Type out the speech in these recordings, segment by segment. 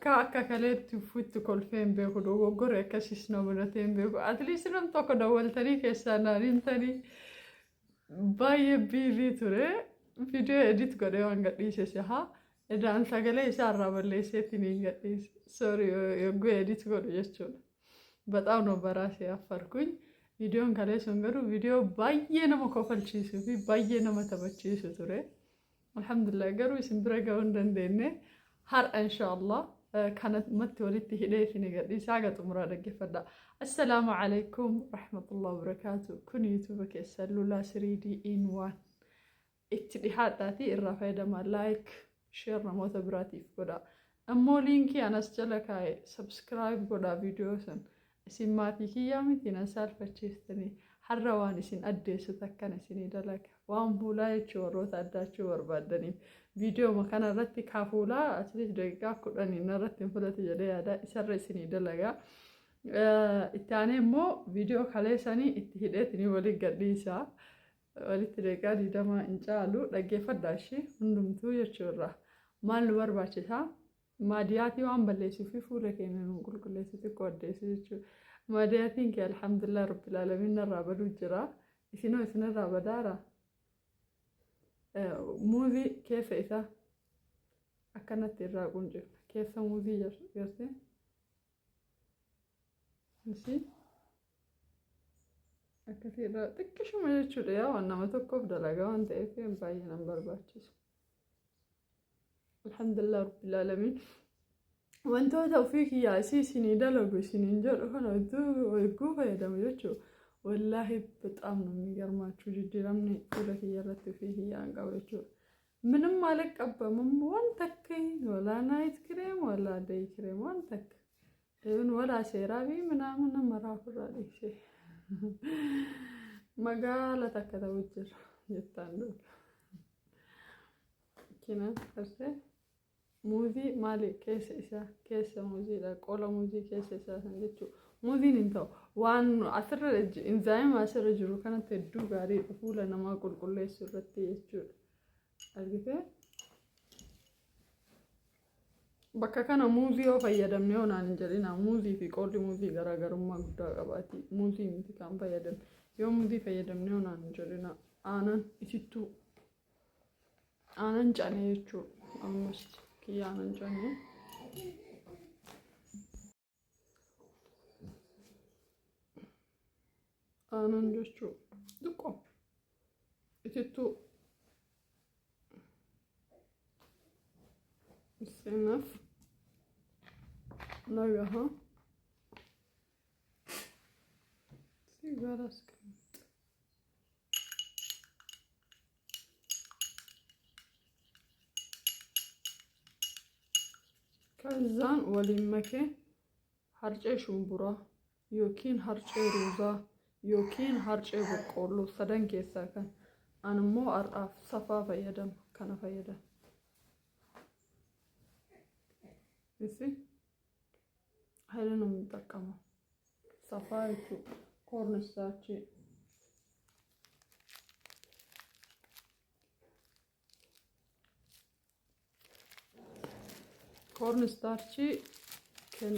Takka akka kaleetti uffitti kolfee hin beeku dogoggorri akkasiis na mudatee hin beeku. At least nam tokko dawwaltanii keessaa naan himtanii baay'ee biizii ture. Viidiyoo edit godhee waan gadhiise sihaa. Edaan sagalee isaa irraa balleesseetiin hin gadhiise. Sorry yogguu edit godhu jechuudha. በጣም ነው በራሴ ያፈርኩኝ። Viidiyoon kalee sun garuu viidiyoo baay'ee nama kofalchiisuu fi baay'ee nama taphachiisu ture. Alhamdulillah garuu isin bira ga'uu hin dandeenye. Har'a inshaallah kanumatti walitti hidhee isin gadhiisa haga xumuraa dhaggeeffadha. Assalaamu alaikum rahmatullahi wabarakaatu. Kun yuutuuba keessan Lulaa 3D in 1. Itti dhihaadhaatii irraa fayyadamaa like share namoota biraatiif godhaa. Ammoo liinkii anas jala kaa'e subscribe godhaa viidiyoo san. Isin maatii kiyyaa miti nan saalfachiiftanii. Har'a waan isin addeessu takkan isinii dalaga. Waan fuulaa jechuun warroota addaachuu barbaaddaniif. Viidiyooma kana irratti kaa fuulaa atleast daqiiqaa 10 narratti hin fudhatu jedhee yaada isarra isinii dalaga. Itti aanee immoo viidiyoo kaleessanii itti hidheetinii waliin gadhiisa. Walitti daqiiqaa 20 hin caalu dhaggeeffadhaa ishee hundumtuu jechuurra. Maal nu barbaachisaa? Maadiyaatii waan balleessuu fi fuula keenya nu qulqulleessu xiqqoo addeessu jechuudha. Maadiyaatiin kee alhamdulillah rabbil aalamiin narraa baduu jira. Isinoo isinirraa badaara? Muuzii keessa isaa akkanatti irraa quncifna. Keessa muuzii gartee. Isii akkasii irraa xiqqishuma jechuudha yaa waan nama tokkoof dalagaa waan ta'eef baay'ee nan barbaachisu. Alhamdulillah rabbil aalamiin. Wantoota ofii kiyyaa isii isinii dalagu isiniin jedhu kana hedduu fayyadamu jechuudha. Wallaahi በጣም ነው የሚገርማችሁ jijjiiramni fuula kiyya irratti ofii kiyyaan qabu jechuudha. ምንም አልቀባምም waan takka walaa night cream walaa day cream waan takka. Even walaa seeraa ምናምን maraa ofirraa dhiisee magaala takka ta'u jira jettaan duuba. Kina gartee muuzii maali keessa isaa keessa muuziidha qola muuzii keessa isaa san jechuudha. Muuziin hin ta'u waan asirra inzaayima asirra jiru kanatti hedduu gaariidha fuula namaa qulqulleessuu irratti jechuudha. Argitee? Bakka kana muuzii yoo fayyadamne yoo naan hin jedhina muuzii fi qolli muuzii garaagarummaa guddaa qabaati. Muuzii miti kan fayyadamne. Yoo muuzii fayyadamne yoo naan hin jedhina aanan isittuu aanan canee jechuudha. Ammas kiyya aanan canee. Aanan jechuudha. Xiqqoo itittuu Isinaaf nagaha. እዚህ ጋር አስቀምጥ። Kazaan waliin makee harcee shumburaa yookiin harcee ruuzaa yookiin harcee boqqoolloo sadan keessaa kan an immoo har'aaf safaa fayyadama kana fayyadama. Isi ኃይል ነው የምጠቀመው። ሰፋ jechuudha. Corn starch. Corn starch kan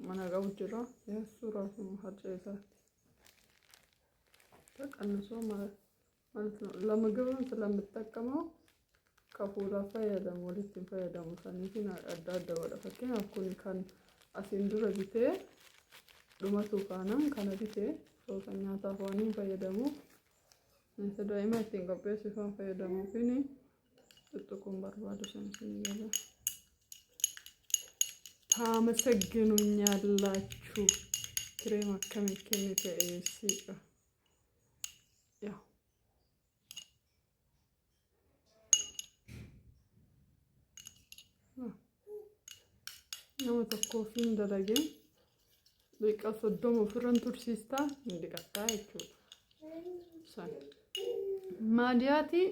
mana qabu jira. የእሱ ራሱ harcee isaati. ተቀንሶ ማለት ነው። ለምግብም ስለምጠቀመው ka fuulaaf fayyadamu walitti hin fayyadamu saniifin adda adda godha. Fakkeenyaaf kun kan asiin dura bitee dhumatu kaanaan kana bitee soosa nyaataaf waan hin fayyadamuuf nyaata daa'ima ittiin qopheessuuf waan fayyadamuufin tuttuquun barbaadu san isinii gala. ታመሰግኑኛላችሁ። Kireema akkamii kennite eessiidha. Yaa. Nama tokkoof hin dalagee daqiiqaa 30 ofirran tursiistaa hin dhiqattaa jechuudha. San. Maadiyaatii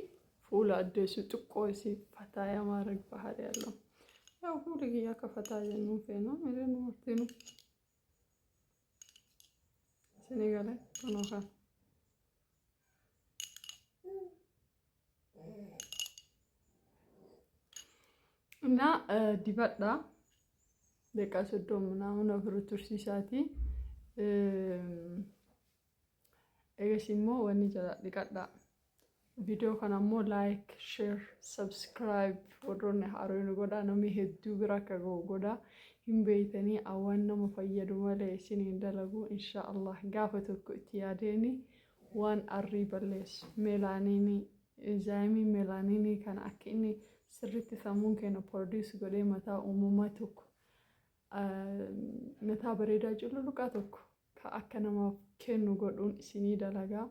fuula addeessu xiqqoo isii fataa የማድረግ ባህሪ ያለው ያው fuulli kiyya akka fataa jennuu feena mireen martinuu isinii galee kunoo kana. እና dibadhaa, daqiiqaa 30 ምናምን ofirra tursiisaati. Egas immoo wanni jala dhiqadhaa. Viidiyoo kana immoo like, share, subscribe warroonni haaroon godhaa, namni hedduu bira akka ga'u godhaa. Hin beeytanii, awwaan nama fayyadu malee isiniin dalagu. Insha Allah gaafa tokko itti yaadeeni waan arrii balleessu, melanin, enzyme melanin kana akka inni sirriitti sammuun keenya produce godhee mataa uumamaa tokko, mataa bareedaa cululuqaa tokko ka akka namaaf kennu godhuun isinii dalagaa.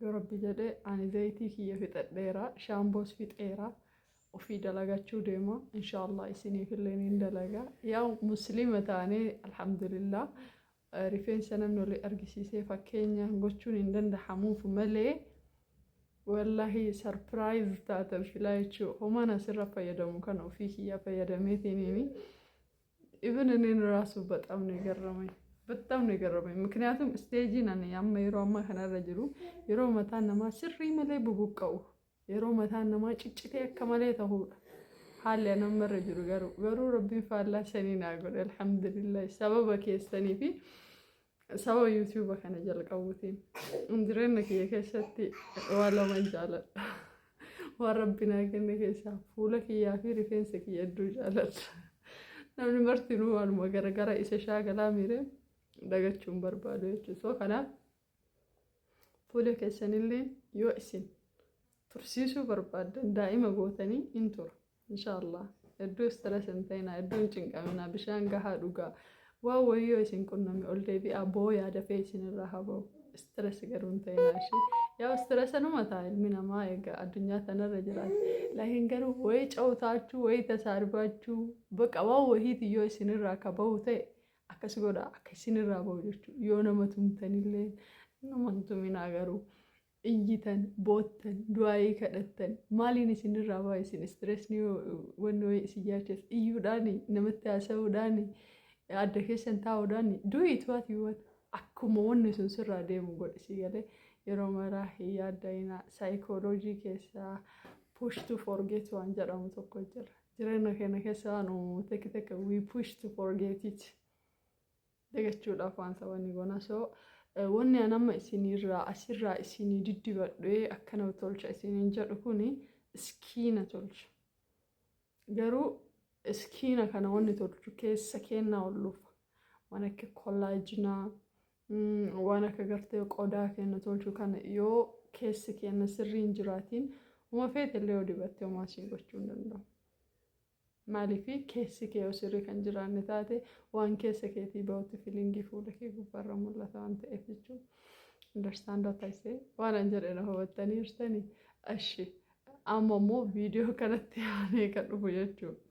Yoo Rabbi jedhee, ani zayitii kiyya fixadheera, shaamboos fixeera, ofii dalagachuu deema. Inshaallah isiniif illee niin dalagaa. Yaa Musliima taanee, alhamdulillah, rifeensa namni olii argisiisee fakkeenya gochuun hin dandahamuuf malee, wallahi surprise taatan filaa jechuu. Homaan asirra fayyadamu kana ofii kiyya fayyadameetiniini even እኔን ራሱ በጣም ነው የገረመኝ፣ በጣም ነው የገረመኝ። ምክንያቱም stage-iin ani amma yeroo ammaa kanarra jiru yeroo mataan namaa sirrii malee bubuqqa'u, yeroo mataan namaa ciccitee akka malee ta'uudha haalli ani ammarra jiru. Garuu Rabbiin faallaa sanii naa godhe, alhamdulillah, sababa keessanii fi sababa YouTube kana jalqabuutiin. Jireenya kiyya keessatti waa lama jaaladha. Waan Rabbi naa kenne keessaa fuula kiyyaa fi rifeensa kiyya hedduu jaaladha. Namni martinuu waanuma garagara isa shaakalaa miire dagachuun barbaadu jechuudha. So kanaaf fuula keessanillee yoo isin tursiisuu barbaaddan daa'ima gootanii in tura. Inshaallah hedduu stress hin ta'inaa, hedduu hin cinqaminaa, bishaan gahaa dhugaa. Waan wayyoo isin qunname ol deebi'aa booyaa, dafee isinirraa haa ba'u. Stress garuu hin ta'inaa ishee. Yaa stress numa ta'a, ilmi namaa egaa addunyaa tanarra jiraata. Laakiin garuu wayi cawtaachuu, wayi tasaarbaachuu, baqa waan wahiiti yoo isinirraa ka bahu ta'e akkas godha akka isinirraa bahu jechuudha. Yoo nama tumtanillee, nama hin tuminaa, garuu iyyitan, boottan, du'aayii kadhattan, maaliin isinirraa ba'a? Isin stress-ni wanni wayii isin yaachisu iyyuudhaani, namatti haasa'uudhaani, adda keessan taa'uudhaani, du'i tu'aati akkuma wanni sun sirraa deemu godhi si galee. Yeroo maraa hin yaadda'inaa. Saayikooloojii keessaa push to forget waan jedhamu tokko jira. Jireenya keenya keessa waan uumamu takka takka we push to forget it, dagachuudhaaf waan sabani goona. So wanni an amma isinirraa asirraa isinii diddibadhee akkana tolcha isiniin jedhu kuni skin tolcha. Garuu skin kana wanni tolchu keessa kennaa ol dhufa. Waan akka collagen-aa, waan akka gartee qodaa keenya tolchu kana yoo keessi keenya sirrii hin jiraatiin, uma feete illee yoo dibattee homaa siin gochuu hin danda'u. Maaliif? Keessi kee yoo sirrii kan jiraanne taate, waan keessa keetii bahutti feeling-ii fuula kee gubbaarra mul'ata waan ta'eef jechuudha. Understand what I say? Waan an jedhe na hubattanii jirtanii? Ashi. Amma immoo viidiyoo kanatti aanee kan dhufu jechuudha.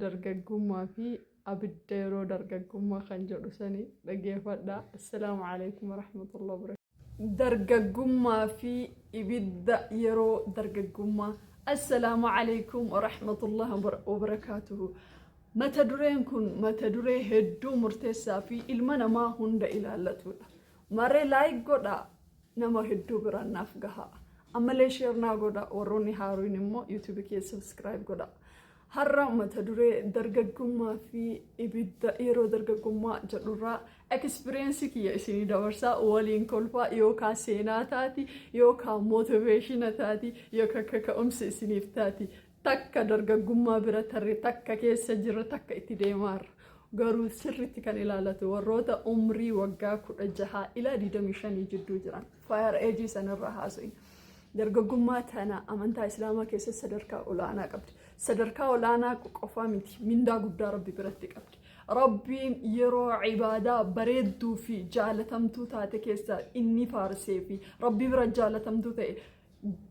Dargaggummaa fi abidda yeroo dargaggummaa kan jedhu sani dhaggeeffadhaa. Assalaamu alaikum warahmatullahi wabarakatuh. Dargaggummaa fi ibidda yeroo dargaggummaa. Assalaamu alaikum warahmatullahi wabarakaatuhu. Mata dureen kun mata duree hedduu murteessaa fi ilma namaa hunda ilaallatudha. Maree like godhaa, nama hedduu biraan naaf gahaa. Ammallee share naa godhaa, warroonni haaruun immoo YouTube keessa subscribe godhaa. Har'a mata duree dargaggummaa fi ibidda yeroo dargaggummaa jedhurraa experience kiyya isinii dabarsaa, waliin kolfaa, yookaan seenaa taati, yookaan motivation taati, yookaan kaka'umsa isiniif taati. Takka dargaggummaa bira tarree, takka keessa jira, takka itti deemaarra. Garuu sirriitti kan ilaalatu warroota umrii waggaa 16 ilaa 25 jidduu jiran, fire age sanarraa haasa'in. Dargaggummaa tana amantaa Islaamaa keessatti sadarkaa olaanaa qabdi. Sadarkaa olaanaa qofaa miti, mindaa guddaa Rabbi biratti qabdi. Rabbiin yeroo ibaadaa bareedduu fi jaalatamtuu taate keessaa inni faarsee fi Rabbi bira jaalatamtuu ta'e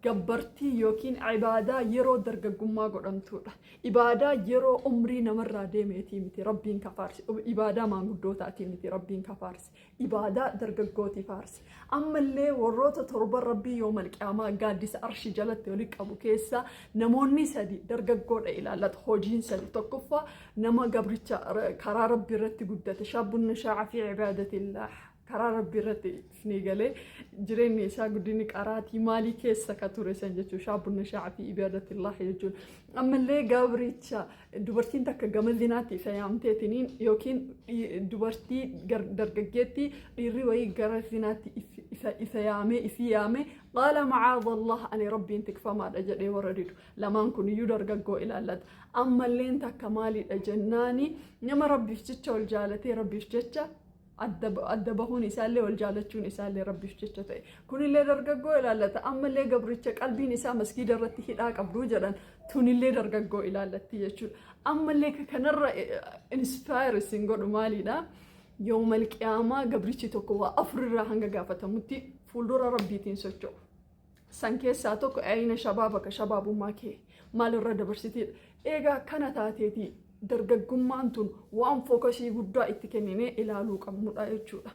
gabbartii yookiin ibaadaa yeroo dargaggummaa godhamtuudha. Ibaadaa yeroo umrii namarraa deemeetii miti Rabbiin ka faarse. Ibaadaa maanguddootaatii miti Rabbiin ka faarse. Ibaadaa dargaggootii faarse. Ammallee warroota torban Rabbii yoo malqiyaamaa gaaddisa arshi jalatti oli qabu keessaa namoonni sadi dargaggoodha ilaallatu. Hojiin sadi, tokkoffaa nama gabricha karaa Rabbii irratti guddate, شاب نشأ في عبادة الله. Karaa Rabbii irratti ni galee jireenyi isaa guddinni qaraatii maalii keessa ka ture san jechuudha. شاب نشأ في عبادة الله jechuudha. Ammallee gabricha dubartiin takka gama zinaatti isa yaamteetiniin yookiin dubartii dargaggeetti dhiirri wayii gara zinaatti isa yaamee isii yaamee, قال معاذ الله, ani Rabbiin tikfamaadha jedhee warra didu, lamaan kun iyyuu dargaggoo ilaallata. Ammalleen takka maalidha jennaani, nama Rabbiif jecha wal jaalatee Rabbiif jecha adda bahuun isaallee, wal jaalachuun isaallee Rabbiif jecha ta'e, kunillee dargaggoo ilaallata. Ammallee gabricha qalbiin isaa masgiida irratti hidhaa qabduu jedhan, tunillee dargaggoo ilaallatti jechuudha. Ammallee kanarra inspire isin godhu maalidha? Yoomal qiyaamaa gabrichi tokko waa afurirraa hanga gaafatamutti fuuldura Rabbiitiin socho'u. San keessaa tokko أين شبابك, shabaabummaa kee maalirra dabarsitiidha. Eegaa akkana taateetii dargaggummaan tun waan focusii guddaa itti kenninee ilaaluu qabnudha jechuudha.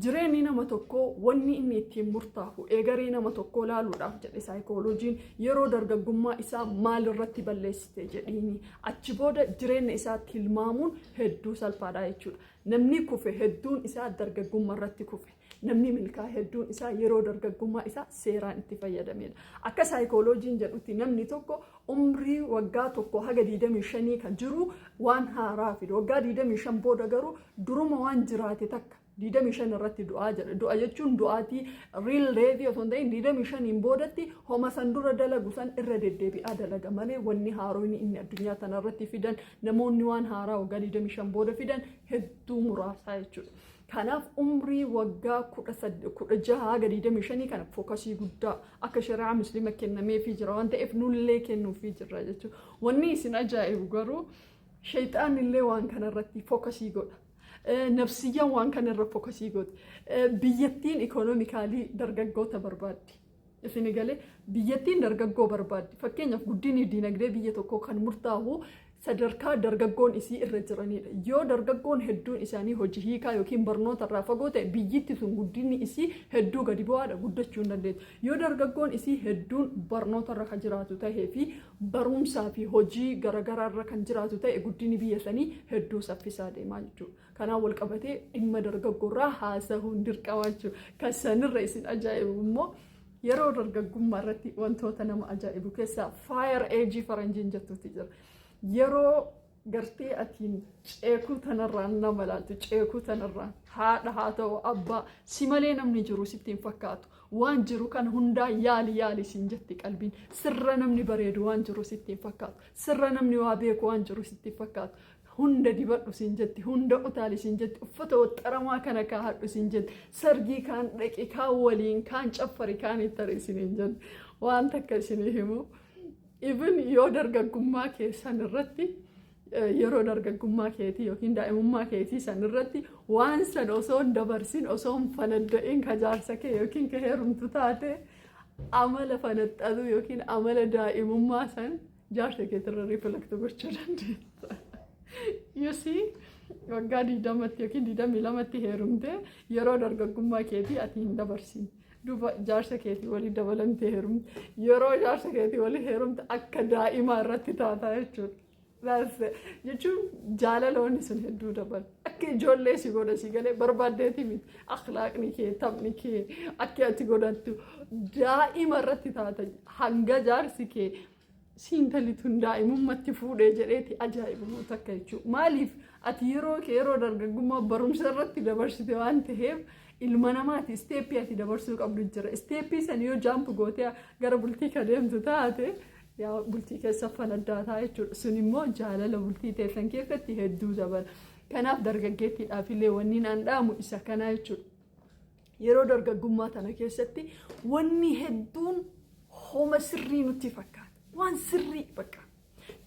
Jireenyi nama tokkoo wanni inni ittiin murtaa'u eegaree nama tokkoo ilaaluudhaaf jedhe saayikooloojiin, yeroo dargaggummaa isaa maalirratti balleessite jedhiini, achi booda jireenya isaa tilmaamuun hedduu salphaadha jechuudha. Namni kufe hedduun isaa dargaggummaa irratti kufe. Namni milkaa hedduun isaa yeroo dargaggummaa isaa seeraan itti fayyadamedha. Akka saayikooloojiin jedhutti namni tokko umrii waggaa 1 haga 25 kan jiru waan haaraa fide. Waggaa 25 booda garuu duruma waan jiraate takka 25 irratti du'aa jedha. Du'a jechuun du'aatii real death osoo hin ta'in, 25n boodatti homa san dura dalagu san irra deddeebi'aa dalaga malee wanni haaroonni inni addunyaa tanarratti fidan, namoonni waan haaraa waggaa 25 booda fidan hedduu muraasaa jechuudha. Kanaaf umrii waggaa 16 haga 25 kana focusii guddaa akka shari'aa Musliima kennameefii jira waan ta'eef nullee kennuufii jirra jechuudha. Wanni isin ajaa'ibu garuu shayxaan illee waan kanarratti focusii godha. Nafsiyyaan waan kanarra focusii godha. Biyyattiin economically dargaggoota barbaaddi. Isin galee, biyyattiin dargaggoo barbaaddi. Fakkeenyaaf, guddinni diinagdee biyya tokkoo kan murtaa'u sadarkaa dargaggoon isii irra jiranidha. Yoo dargaggoon hedduun isaanii hojii hiikaa yookiin barnoota irraa fagoo ta'e, biyyitti sun guddinni isii hedduu gadi bu'aadha, guddachuu hin dandeettu. Yoo dargaggoon isii hedduun barnoota irra kan jiraatu ta'ee fi barumsaa fi hojii garaagaraa irra kan jiraatu ta'e, guddinni biyya sanii hedduu saffisaa deemaa jechuudha. Kanaan wal qabatee dhimma dargaggoorraa haasahuun dirqama jechuudha. Kan sanirra isin ajaa'ibu immoo, yeroo dargaggummaa irratti wantoota nama ajaa'ibu keessaa fire age faranjiin jettuuti jira. Yeroo gartee atiin ceekuu tanarraan nama laaltu, ceekuu tanarraan haadha haa ta'u abbaa, si malee namni jiru sitti hin fakkaatu. Waan jiru kana hundaa yaali yaali siin jetti qalbiin. Sirra namni bareedu waan jiru sitti hin fakkaatu. Sirra namni waa beeku waan jiru sitti hin fakkaatu. Hunda dibadhu siin jetti, hunda utaali siin jetti, uffata waxxaramaa kana kaahadhu siin jetti, sargii kaan dhaqi, kaan waliin kaan caffari, kaan ittari isiniin jetti. Waan takka isinii himu, even yoo dargaggummaa keessan irratti, yeroo dargaggummaa keetii yookiin daa'imummaa keetii san irratti waan san osoo hin dabarsin, osoo hin fanadda'in ka jaarsa kee yookiin ka heerumtu taate, amala fanaxxaluu yookiin amala daa'imummaa san jaarsa keetirra reflect gochuu dandeessa. You see, waggaa 20tti yookiin 22tti heerumte, yeroo dargaggummaa keetii ati hin dabarsin. Duuba jaarsa keetii walii dabalamtee heerumte. Yeroo jaarsa keetii walii heerumte akka daa'imaa irratti taataa jechuudha. Jechuun jaalaloonni sun hedduu dabala. Akka ijoollee si godha, si galee barbaaddeeti miti. Akhlaaqni kee, taphni kee, akka ati godhattu daa'ima irratti taata. Hanga jaarsi kee siin tun daa'imummatti fuudhee jedheeti ajaa'ibamu takka jechuudha. Maaliif? Ati yeroo kee yeroo dargaggummaa barumsa irratti dabarsite waan ta'eef, ilma namaati stepii ati dabarsuu qabdu jira. Stepii san yoo jump gootee gara bultii ka deemtu taate, yaa bultii keessa fanaddaataa jechuudha. Sun immoo jaalala bultii teessan keessatti hedduu dabala. Kanaaf dargaggeettiidhaaf illee wanni naan dhaamu isa kanaa jechuudha. Yeroo dargaggummaa tana keessatti wanni hedduun homa sirrii nutti fakkaata. Waan sirrii bakka.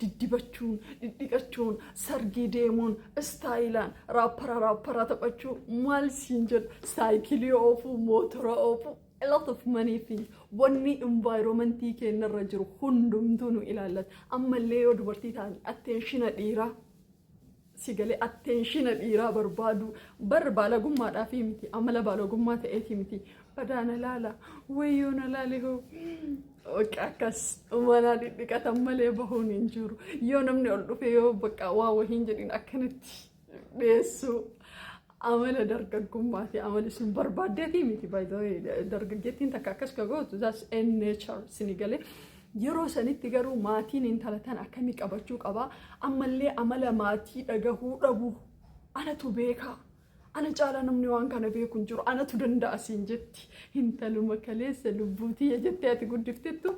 Diddibachuun, dhidhiqachuun, sargii deemuun, styleaan, raappara raappara taphachuu, maal siin jedhu, saayikilii oofuu, mootora oofuu, a lot of money fi wanni environmentii keenyarra jiru hundumtuu nu ilaallata. Ammallee yoo dubartii taate attentiona dhiiraa, si galee, attentiona dhiiraa barbaadu bar baalagummaadhaaf miti, amala baalagummaa ta'eeti miti. Badaana laala, wayyoo na laale hoo, akkas mana dhidhiqatan malee bahuun hin jiru. Yoo namni ol dhufe, yoo bakka waa wahiin jedhin akkanatti dhiyeessuu. Amala dargaggummaati. Amali sun barbaaddeetii miti. Dargaggeettiin takka akkas ka gootu, that's in nature, sini galee. Yeroo sanitti garuu maatiin intala tana akkamii qabachuu qabaa? Ammallee amala maatii dhagahuu dhabuu. Anatu beekaa. Ana caalaa namni waan kana beeku hin jiru. Anatu danda'a siin jetti. Intaluma kaleessa lubbuutiyya jettee ati guddiftettu,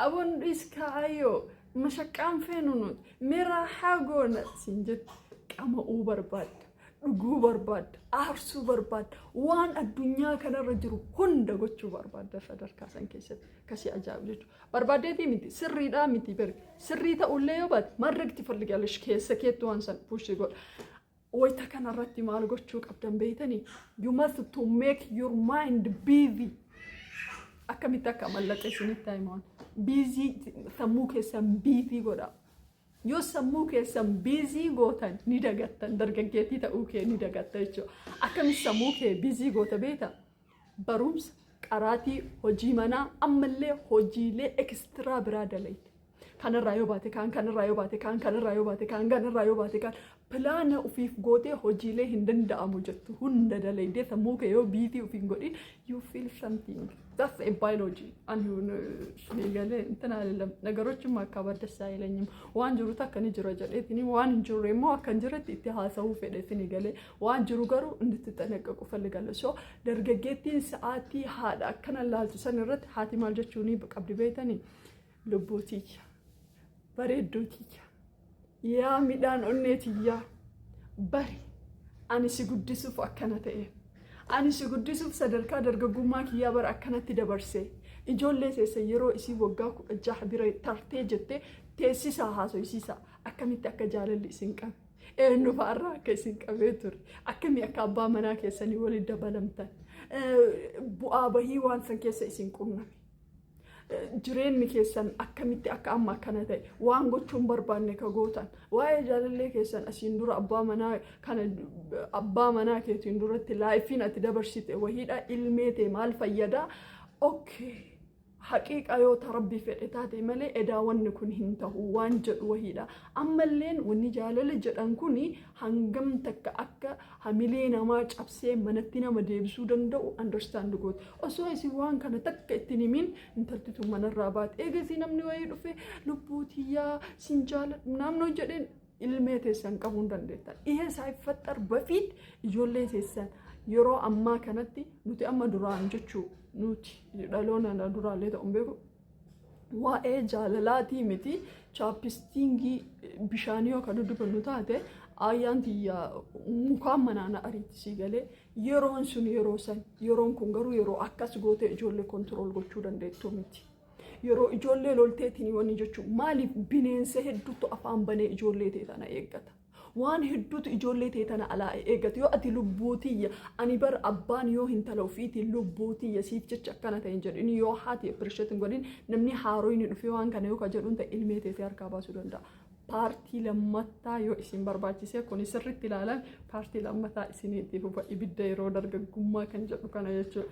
aboon dhiiskaayyoo mashaqqaan feenu nuti mee raaxaa goona siin jetti. Qama'uu barbaadda. Dhuguu barbaadda. Aarsuu barbaadda. Waan addunyaa kanarra jiru hunda gochuu barbaadda sadarkaa san keessatti. Akkasii ajaa'ibu jechuudha. Barbaaddeetii miti, sirriidhaa miti bari. Sirrii ta'ullee yoo baate ማድረግ ትፈልጊያለሽ, keessa keettu waan san push godha. Wayita kanarratti maal gochuu qabdan beeytanii? You must to make your mind busy. Akkamitti akka mallaqa isinitti himaan. Busy, sammuu keessan busy godha. Yoo sammuu keessan busy gootan ni dagattan, dargaggeettii ta'uu kee ni dagatta jechuudha. Akkamitti sammuu kee busy goota beekta? Barumsa, qaraatii, hojii manaa, ammallee hojiilee extra biraa dalayte. Kanarraa yoo baate kaan, kanarraa yoo baate kaan, kanarraa yoo baate kaan, kanarraa yoo baate kaan, plan ofiif gootee hojiilee hin danda'amu jettu hunda dalaydee sammuu kee yoo busy ofiin godhin, you feel something. That's a biology. Ani galee እንትን አይደለም፣ ነገሮችን ማካበድ ደስ አይለኝም። Waan jiru takka ni jira jedheetini, waan hin jirre immoo akka hin jirretti itti haasa'uu fedheetini galee, waan jiru garuu እንድትጠነቀቁ ፈልጋለሁ. So dargaggeettiin sa'aatii haadha akkana laaltu san irratti haati maal jechuuni qabdi beeytanii? Lubbuu tiyya, bareedduu tiyya, yaa midhaan onnee tiyyaa, bari ani si guddisuuf akkana ta'e, ani si guddisuuf sadarkaa dargaggummaa kiyyaa bara akkanatti dabarse. Ijoollee teessa yeroo isii waggaa 16 bira tartee jettee teessisaa haasofsiisaa, akkamitti akka jaalalli isin qabe, eenyu fa'arraa akka isin qabee ture, akkamii akka abbaa manaa keessanii waliin dabalamtan, bu'aa bahii waan san keessa isin qunname, jireenyi keessan akkamitti akka amma akkana ta'e, waan gochuun barbaanne ka gootan, waa'ee jaalallee keessan asiin dura abbaa manaa kana, abbaa manaa keetiin duratti lifeiin ati dabarsite wahiidha, ilmee ta'e maal fayyadaa? Okay, haqiiqa yoo ta Rabbi fedhe taate malee edaa wanni kun hin ta'u waan jedhu wahiidha. Ammalleen wanni jaalala jedhan kuni hangam takka akka hamilee namaa cabsee manatti nama deebisuu danda'u understand goota. Osoo isin waan kana takka ittiin himin intalti tun manarraa baate, eegasii namni wayii dhufe lubbuu tiyyaa sin jaaladhu naannoo jedheen, ilmee teessan qabuu hin dandeettan. ይሄ ሳይፈጠር በፊት ijoollee teessan yeroo ammaa kanatti, nuti amma duraan jechuu, nuti dhaloonni duraallee ta'uun beeku, waa'ee jaalalaatii miti, chapstickii bishaanii yoo kan dubbannu taate, aayyaan tiyya mukaan manaa ariitti sii galee. Yeroon sun yeroo san, yeroon kun garuu yeroo akkas gootee ijoollee control gochuu dandeettu miti. Yeroo ijoollee lolteetiin wanni jechuun maaliif, bineensa hedduutu afaan banee ijoollee ta'e tana eeggata. Waan hedduutu ijoollee ta'e tana alaa eeggata. Yoo ati lubbuutiyya ani bar, abbaan yoo intala ofiitiin lubbuutiyya siif jecha akkana ta'e hin jedhin, yoo haati appreciate hin godhin, namni haaroo inni dhufee waan kana yoo ka jedhuun ta'e, ilmee teetee harkaa baasuu danda'a. Part lammataa yoo isin barbaachise, kun sirriitti ilaalan, part lammataa isiniitti fufa, ibidda yeroo dargaggummaa kan jedhu kana jechuudha.